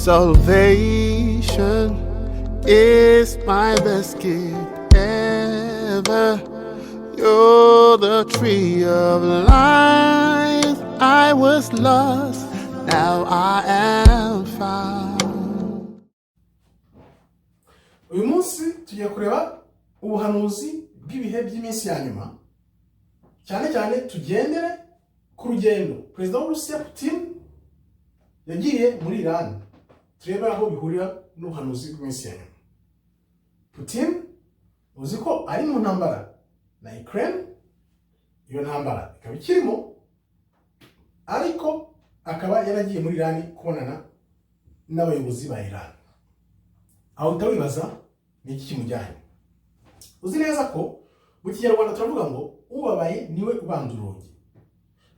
Salvation is my best gift ever. You're the tree of life. I was lost, now I am found. Uyu munsi tugiye kureba ubuhanuzi bw'ibihe by'iminsi ya nyuma, cyane cyane tugendere ku rugendo Perezida w'Uburusiya Putin yagiye muri Iran, turebe aho bihurira n'ubuhanuzi bw'iminsi ya nyuma. Putin uzi ko ari mu ntambara na Ukraine, iyo ntambara ikaba ikirimo, ariko akaba yaragiye muri Iran kubonana n'abayobozi ba Iran. Aho uhita wibaza ni iki kimujyanye. Uzi neza ko mu Kinyarwanda turavuga ngo ubabaye niwe ubanza urugi.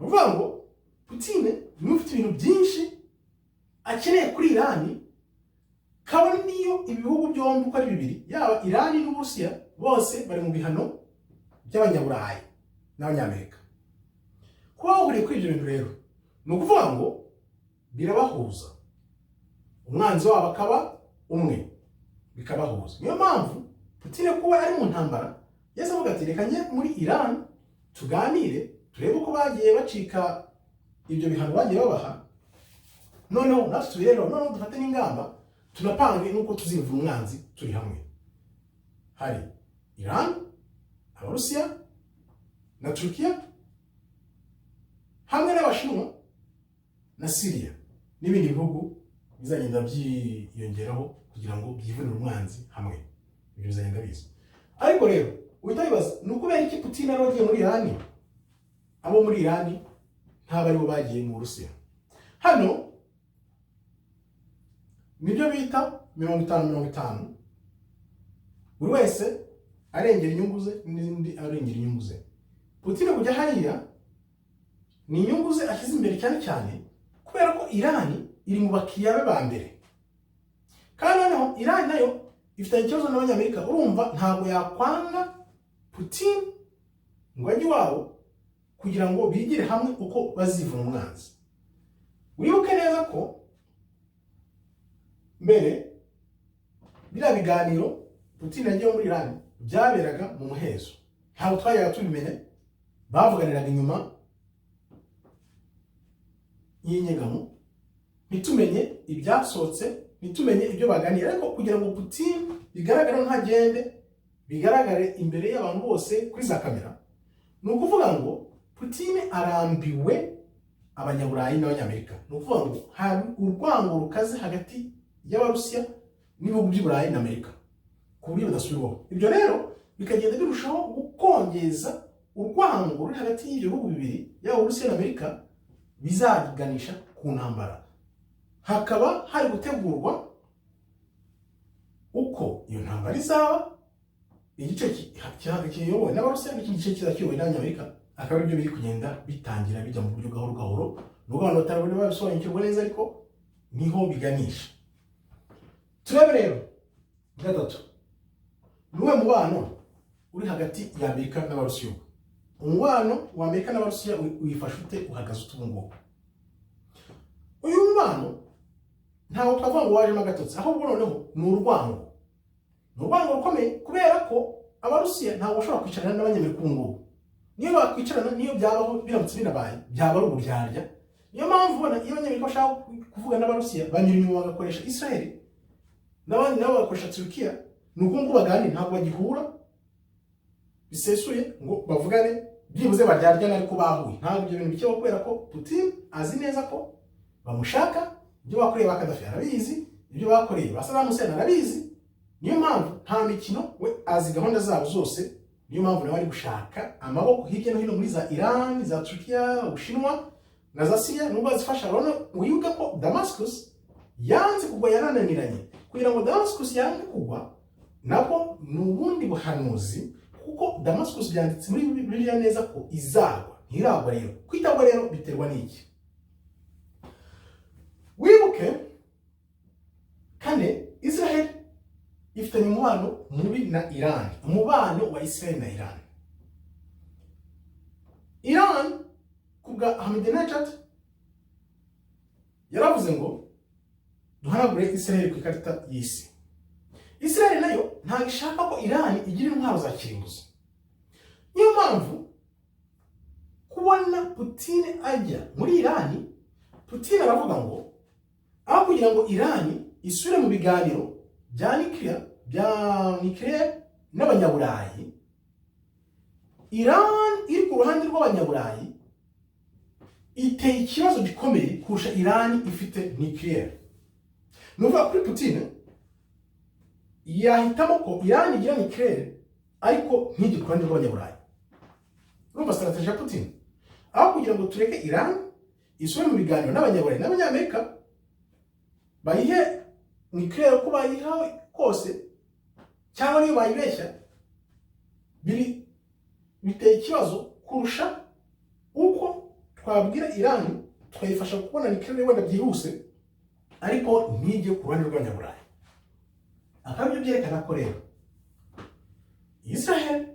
Ni ukuvuga ngo Putin niwe ufite ibintu byinshi akeneye kuri Irani, kabone niyo ibihugu byombi uko ari bibiri, yaba Irani n'Uburusiya, bose bari mu bihano by'Abanyaburayi n'Abanyamerika. Kuba bahuriye kuri ibyo bintu rero, ni ukuvuga ngo birabahuza, umwanzi wabo akaba umwe, bikabahuza. Niyo mpamvu Putin kuba ari mu ntambara yahise avuga ati: "Reka njye muri Iran tuganire, turebe uko bagiye bacika ibyo bihano bagiye babaha, noneho natwe tubirebeho, noneho dufate n'ingamba, tunapange n'uko tuzivura umwanzi turi hamwe." Hari Iran, Abarusiya na Turukiya hamwe n'Abashinwa na Siriya n'ibindi bihugu bizagenda byiyongeraho kugira ngo byivunire umwanzi hamwe. Ibyo bizagenda biza. Ariko rero uhita wibaza ni ukubera iki Putin ari wagiye muri Irani, abo muri Irani ntabwo aribo bagiye mu Burusiya. Hano nibyo bita 50-50, buri wese arengera inyungu ze n'undi arengera inyungu ze. Putin kujya hariya ni inyungu ze ashyize imbere, cyane cyane kubera ko Irani iri mu bakiriya be ba mbere, kandi noneho Irani nayo ifitanye ikibazo n'Abanyamerika. Urumva ntabwo yakwanga Putin ngo ajye iwabo kugira ngo bigire hamwe uko bazivuna umwanzi. Wibuke neza ko mbere biriya biganiro Putin yagiye muri Irani byaberaga mu muhezo, ntabwo twajyaga tubimenya. Bavuganiraga inyuma y'inyegamo, ntitumenye ibyasohotse, ntitumenye ibyo baganira. Ariko kugira ngo Putin bigaragare nk'agende, bigaragare imbere y'abantu bose kuri za kamera, ni ukuvuga ngo Putin arambiwe Abanyaburayi n'Abanyamerika. Ni ukuvuga ngo hari urwango rukaze hagati y'Abarusiya n'ibihugu by'i Burayi na Amerika ku buryo budasubirwaho. Ibyo rero bikagenda birushaho gukongeza urwango ruri hagati y'ibyo bihugu bibiri, yaba Uburusiya na Amerika, bizaganisha ku ntambara. Hakaba hari gutegurwa uko iyo ntambara izaba, igice kiyobowe n'Abarusiya n'ikindi gice kiza kiyobowe n'Abanyamerika, akaba aribyo biri kugenda bitangira bijya mu buryo gahoro gahoro, nubwo abantu batarabona babisobanukirwa neza, ariko niho biganisha. Turebe rero gatatu: ni uwuhe mubano uri hagati ya Amerika n'Abarusiya ubu? Umubano wa Amerika n'Abarusiya wifashe ute, uhagaze ute ubu ngubu? Uyu mubano ntabwo twavuga ngo wajemo agatotsi, ahubwo noneho ni urwango, ni urwango rukomeye, kubera ko Abarusiya ntabwo bashobora kwicarana n'Abanyamerika ubu ngubu. Niyo bakwicarana, niyo byabaho, biramutse binabaye, byaba ari uburyarya. Niyo mpamvu ubona iyo Abanyamerika bashaka kuvuga n'Abarusiya banyura inyuma bagakoresha Israel, n'abandi nabo bagakoresha Turukiya. Ni uko nguko baganira, ntabwo bagihura bisesuye ngo bavugane, byibuze baryaryana ariko bahuye. Ntabwo ibyo bintu bikeho, kubera ko Putin azi neza ko bamushaka. Ibyo bakoreye ba Kadafi arabizi, ibyo bakoreye ba Saddam Hussein arabizi. Niyo mpamvu nta mikino, we azi gahunda zabo zose. Niyo mpamvu nawe ari gushaka amaboko hirya no hino muri za Iran, za Turukiya, Ubushinwa na za Syria, nubwo azifasha. Urabona, wibuke ko Damascus yanze kugwa, yarananiranye. Kugira ngo Damascus yange kugwa nabwo ni ubundi buhanuzi, kuko Damascus byanditse muri Bibiliya neza ko izagwa. Ntiragwa rero. Kwitagwa rero biterwa n'iki? Wibuke kane, Israel ifitanye umubano mubi na Iran. Umubano wa Israel na Iran, Iran ku bwa Ahmadinejad yaravuze ngo Duhanagure Israel ku ikarita y'isi. Israel nayo ntabwo ishaka ko Iran igira intwaro za kirimbuzi. Niyo mpamvu kubona Putin ajya muri Iran, Putin aravuga ngo aho kugira ngo Iran isubire mu biganiro bya nuclear n'Abanyaburayi, Iran iri ku ruhande rw'Abanyaburayi iteye ikibazo gikomeye kurusha Iran ifite nuclear. Ni ukuvuga, kuri Putin yahitamo ko Iran igira nuclear ariko ntigire ku ruhande rw'Abanyaburayi. Urumva strategy ya Putin? Aho kugira ngo tureke Iran isubire mu biganiro n'Abanyaburayi n'Abanyamerika, bayihe nuclear uko bayiha kose cyangwa niyo bayibeshya, biri biteye ikibazo kurusha uko twabwira Iran tukayifasha kubona nuclear wenda byihuse, ariko ntige ku ruhande rw'Abanyaburayi. Akaba ibyo byerekana ko rero Israel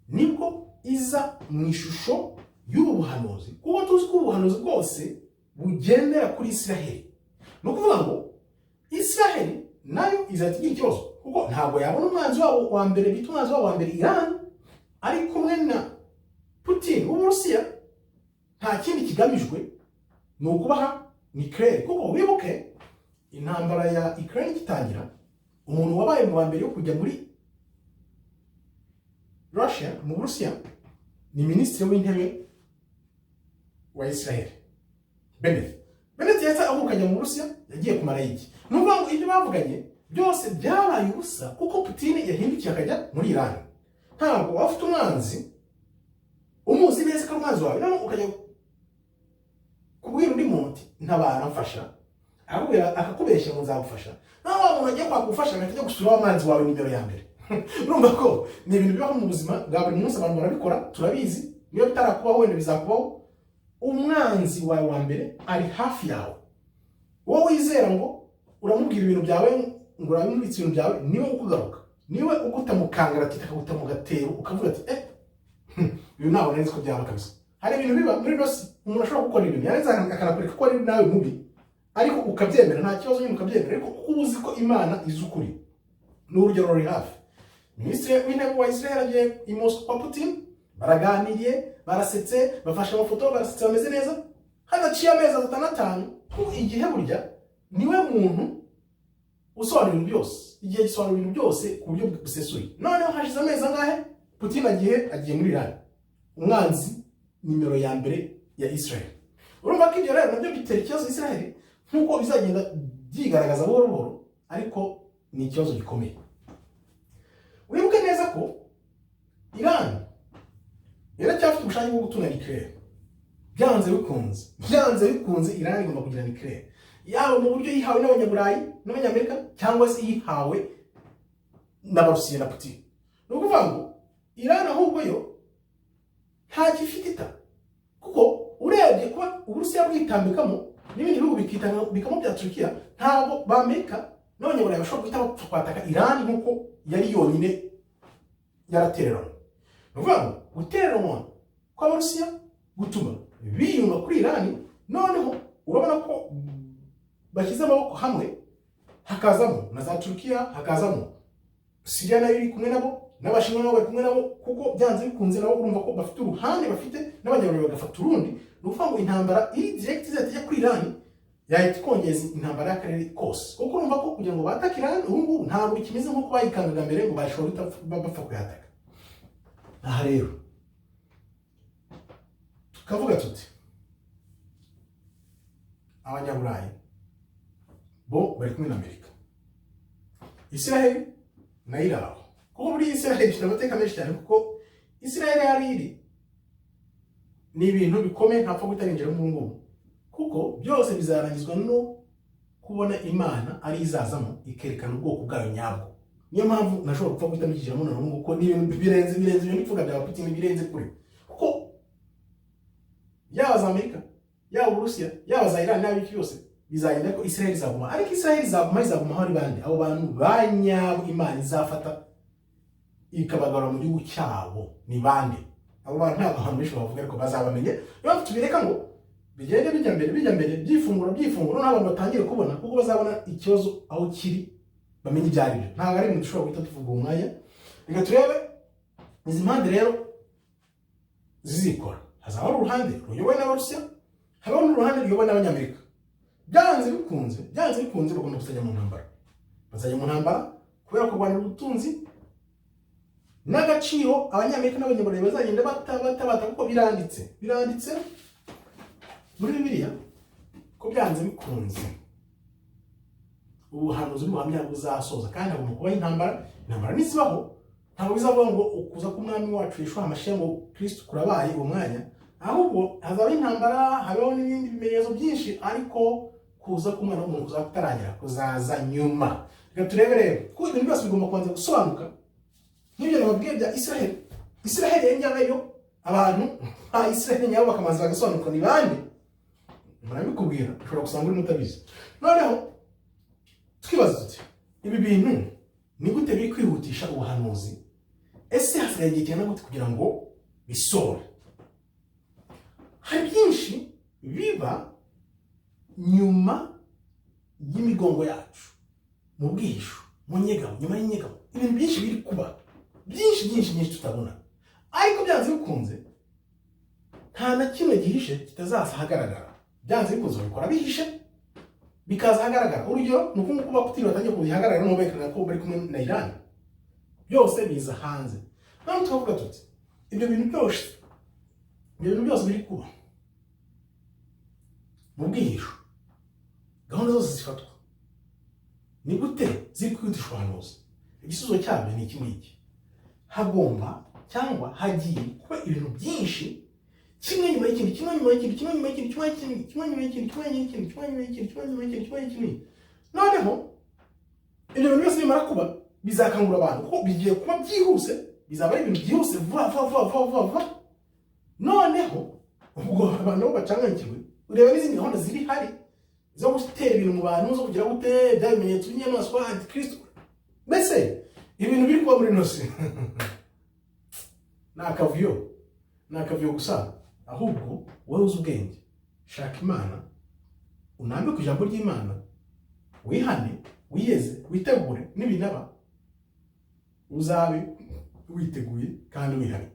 nibwo iza mu ishusho y'ubu buhanuzi, kuko tuzi ko ubu buhanuzi bwose bugendera kuri Israel. Ni ukuvuga ngo Israel nayo izahita igira ikibazo, kuko ntabwo yabona umwanzi wabo wa mbere, bita umwanzi wabo wa mbere Iran, ari kumwe na Putin w'Uburusiya. Nta kindi kigamijwe, ni ukubaha nuclear. Kuko wibuke intambara ya Ukraine igitangira, umuntu wabaye mu wa mbere yo kujya muri Russia, mu Burusiya, ni Minisitiri w'Intebe wa Israel, Bennett. Bennett yahise ahuka ajya mu Burusiya. Yagiye kumara iki? Ni ukuvuga ngo ibyo bavuganye byose byabaye ubusa, kuko Putin yahindukiye akajya muri Iran. Ntabwo waba ufite umwanzi, umuzi neza ko ari umwanzi wawe, noneho ukajya kubwira undi muntu uti: "Ntabara, mfasha." Akakubwira, akakubeshya ngo: "Nzagufasha." Naho wa muntu agiye kwagufasha agahita ajya gusura wa mwanzi wawe nimero ya mbere. Urumva ko ni ibintu bibaho mu buzima bwa buri munsi, abantu barabikora, turabizi. Niba bitarakubaho, wenda bizakubaho. Umwanzi wawe wa mbere ari hafi yawe, wowe wizera ngo uramubwira ibintu byawe, ngo urabimubitse ibintu byawe, niwe ukugaruka, niwe uguta mu kangaratete, akaguta mu gatebo, ukavuga ati: "Eh, ibi ntabwo nari nzi ko byaba kabisa." Hari ibintu biba muri ino si, umuntu ashobora gukora ibintu yarangiza akanakwereka ko ari nawe mubi, ariko ukabyemera, nta kibazo nyine, ukabyemera, ariko kuko uba uzi ko Imana izi ukuri. Ni urugero ruri hafi. Minisitiri w'Intebe wa Israel agiye i Moscow kwa Putin, baraganiriye, barasetse, bafashe amafoto, barasetse, bameze neza. Hadaciye amezi 3 na 5, kuko igihe burya niwe muntu usobanura ibintu byose, igihe gisobanura ibintu byose ku buryo busesuye. Noneho hashize amezi angahe, Putin agiye muri Iran, umwanzi nimero ya mbere ya Israel. Urumva ko ibyo rero nabyo bitera ikibazo Israel, nk'uko bizagenda byigaragaza buhoro buhoro, ariko ni ikibazo gikomeye. Wibuke neza ko Iran iracyafite ubushake bwo gutunga nuclear. Byanze bikunze, byanze bikunze, Iran igomba kugira nuclear, yaba mu buryo yihawe n'Abanyaburayi n'Abanyamerika cyangwa se yihawe n'Abarusiya na Putin. Ni ukuvuga ngo Iran ahubwo yo ntacyo ifite ita, kuko urebye kuba Uburusiya bwitambikamo n'ibindi bihugu bikitambikamo bya Turukiya, ntabwo b'Amerika n'Abanyaburayi bashobora guhita bapfa kwataka Iran nk'uko yari yonyine yaratereranywe. Ni ukuvuga ngo gutereranwa kw'Abarusiya gutuma biyunga kuri Iran. Noneho urabona ko bashyize amaboko hamwe, hakazamo na za Turukiya, hakazamo Siriya nayo iri kumwe nabo, n'Abashinwa nabo bari kumwe nabo, kuko byanze bikunze nabo urumva ko bafite uruhande bafite, n'Abanyaburayi bagafata urundi. Ni ukuvuga ngo intambara iri direct izahita ijya kuri Iran yahita ikongeza intambara y'akarere kose, kuko urumva ko kugira ngo batake Iran ubu ngubu ntabwo bikimeze nk'uko bayikangaga mbere ngo bashobora guhita bapfa kuyataka. Aha rero tukavuga tuti Abanyaburayi bo bari kumwe na Amerika, Israel nayo iri aho, kuko muri Israel ifite amateka menshi cyane, kuko Israel yari iri ni ibintu bikomeye ntapfa guhita ninjiramo ubu ngubu, kuko byose bizarangizwa no kubona Imana ari izazamo ikerekana ubwoko bwayo nyabwo. Niyo mpamvu nashobora gupfa guhita mbishyiramo na n'ubu, kuko ni ibintu birenze, birenze ibintu bivuga bya Putin, birenze kure, kuko yaba za Amerika, yaba Uburusiya, yaba za Iran, yaba iki byose bizagenda, ko Israel izaguma. Ariko Israel izaguma, izaguma aho ari bande? Abo bantu ba nyabo Imana izafata ikabagarura mu gihugu cyabo ni bande? Abo bantu ntabwo abantu benshi bavuga, ariko bazabamenye. Niyo mpamvu tubireka ngo Bigende bijya mbere, bijya mbere, byifungura, byifungura, noneho abantu batangire kubona, kuko bazabona ikibazo aho kiri, bamenye ibyo ari byo. Ntabwo ari ibintu dushobora guhita tuvuga uwo mwanya. Reka turebe izi mpande rero zizikora. Hazaba hari uruhande ruyobowe n'Abarusiya, habaho n'uruhande ruyobowe n'Abanyamerika. Byanze bikunze, byanze bikunze, bagomba kuzajya mu ntambara. Bazajya mu ntambara kubera kurwanira ubutunzi n'agaciro. Abanyamerika n'Abanyaburayi bazagenda bata, bata, bata, kuko biranditse, biranditse muri Bibiliya ko byanze bikunze ubuhanuzi n'ubuhamya buzasoza, kandi hagomba kubaho intambara. Intambara nizibaho, ntabwo bizavuga ngo ukuza k'Umwami wacu Yeshua Hamashiya, ngo Kristo, kurabaye uwo mwanya. Ahubwo hazabaho intambara, habaho n'ibindi bimenyetso byinshi, ariko kuza k'Umwana w'umuntu kuzaba kutarangira, kuzaza nyuma. Reka turebe rero, kuko ibintu byose bigomba kubanza gusobanuka, nk'ibyo nababwiye bya Israel. Israel ya nyayo, abantu ba Israel nyabo bakabanza bagasobanuka ni bande. Murabikubwira, ushobora gusanga urimo utabizi. Noneho twibaza tuti: ibi bintu ni gute biri kwihutisha ubuhanuzi? Ese hasigaye igihe kingana gute kugira ngo bisohore? Hari byinshi biba nyuma y'imigongo yacu, mu bwihisho, mu nyegamo, nyuma y'inyegamo. Ibintu byinshi biri kuba, byinshi, byinshi, byinshi tutabona, ariko byanze bikunze nta na kimwe gihishe kitazaza ahagaragara. Byanze bikunze babikora bihishe, bikaza ahagaragara. Urugero ni uko nguko ba Putin batangiye kuza ahagaragara, noneho berekana ko bari kumwe na Iran, byose biza hanze. Noneho tukavuga tuti: ibyo bintu byose, ibyo bintu byose biri kuba mu bwihisho, gahunda zose zifatwa, ni gute ziri kwihutisha ubuhanuzi? Igisubizo cyabyo ni iki ngiki: hagomba cyangwa hagiye kuba ibintu byinshi, kimwe nyuma y'ikindi, kimwe nyuma y'ikindi, kimwe nyuma y'ikindi, kimwe y'ikindi, kimwe nyuma y'ikindi, kimwe nyuma y'ikindi, kimwe nyuma y'ikindi, kimwe nyuma y'ikindi, kimwe y'ikindi. Noneho ibyo bintu byose bimara kuba, bizakangura abantu, kuko bigiye kuba byihuse, bizaba ari ibintu byihuse, vuba vuba vuba vuba vuba vuba. Noneho ubwo abantu bo bacanganyikirwe. Ureba n'izindi gahunda ziri hari zo gutera ibintu mu bantu, zo kugira gute, bya bimenyetso by'inyamaswa, antikristo, mbese ibintu biri kuba muri ino si ni akavuyo, ni akavuyo gusa. Ahubwo wowe uzi ubwenge, shaka Imana, unambe ku ijambo ry'Imana, wihane, wiyeze, witegure. Nibinaba uzabe witeguye kandi wihane.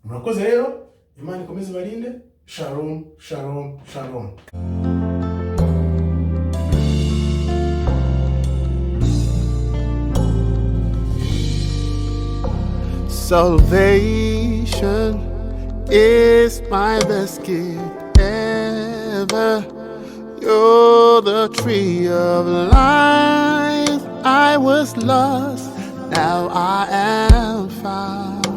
Murakoze rero, Imana ikomeze ibarinde. Shalom, shalom, shalom. Salvation is my best gift ever. You're the tree of life. I was lost, now I am found.